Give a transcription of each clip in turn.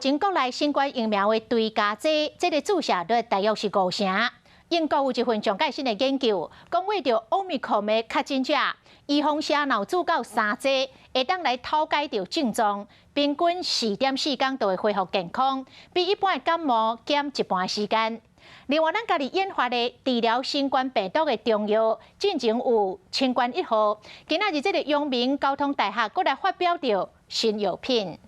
前國內新冠疫苗的追加劑，這个注射率大約是五成。英國有一份上蓋新的研究，講為著奧密克戎的確診者，預防射若有注到三劑，會當來透解著症狀，平均4.4工就會恢復健康，比一般的感冒減一半時間。另外，咱家己研發的治療新冠病毒的中藥，進前有清冠一號，今仔日這个陽明交通大學閣來發表著新藥品。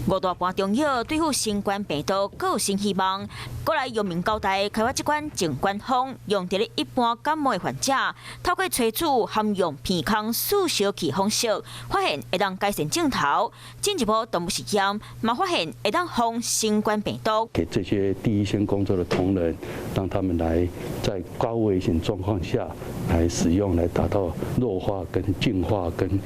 五大盤中藥對付新冠病毒，閣有新希望。過來陽明交大開發這款靜觀風，用佇咧一般感冒的患者，透過萃取含用鼻空注燒氣方式，發現會當改善症頭。進一步動物實驗，嘛發現會當防新冠病毒。給這些第一線工作的同仁，讓他們來在高危險狀況下來使用，來達到弱化、跟淨化、跟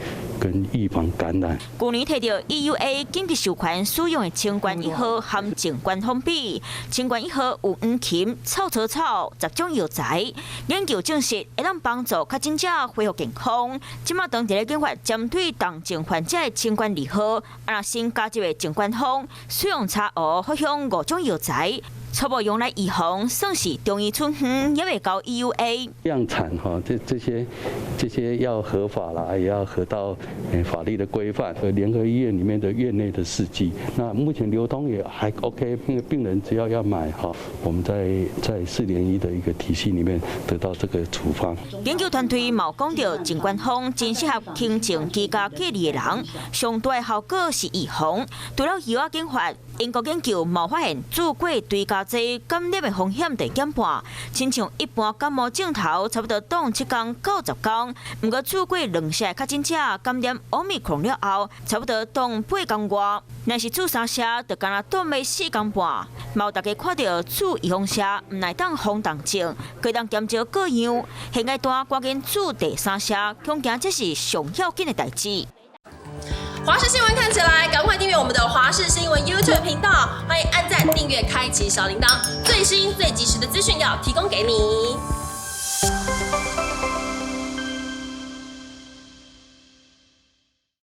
預防感染。舊年提著 EUA 緊急授權使用的清冠一號含靜觀風比，清冠一號有黃芩、臭草草十種藥材，研究證實會當幫助確診者恢復健康。這馬當佇咧研發針對重症患者的清冠二號，啊，新加入的靜觀風，使用茶蚵、藿香五種藥材，初步用來預防，算是中醫處方，猶未交 EUA。量產哈，這些要合法啦，也要合到法律的規範。和聯合醫院裡面的院內的試劑，那目前流通也還 OK，那個病人只要要買哈，我們在四聯醫的一個體系裡面得到這個處方。研究團隊嘛講著，靜觀風真適合輕症居家隔離的人，上大的效果是預防。除了藥仔研發，英國研究嘛發現注過追加劑感染的風險會減半，親像一般感冒症頭差不多擋7工到10工，毋過注過兩劑確診者感染奧密克戎了後，差不多擋8工外，若是注三劑，就干焦擋欲4工半。嘛有大家看著注預防射，毋但當防重症，閣當減少個樣。現階段趕緊注第三劑，恐驚這是上要緊的代誌。華視新聞看起來，趕快訂閱我們的華視新聞 YouTube 頻道，歡迎按讚、訂閱、開啟小鈴鐺，最新最及時的資訊要提供給你。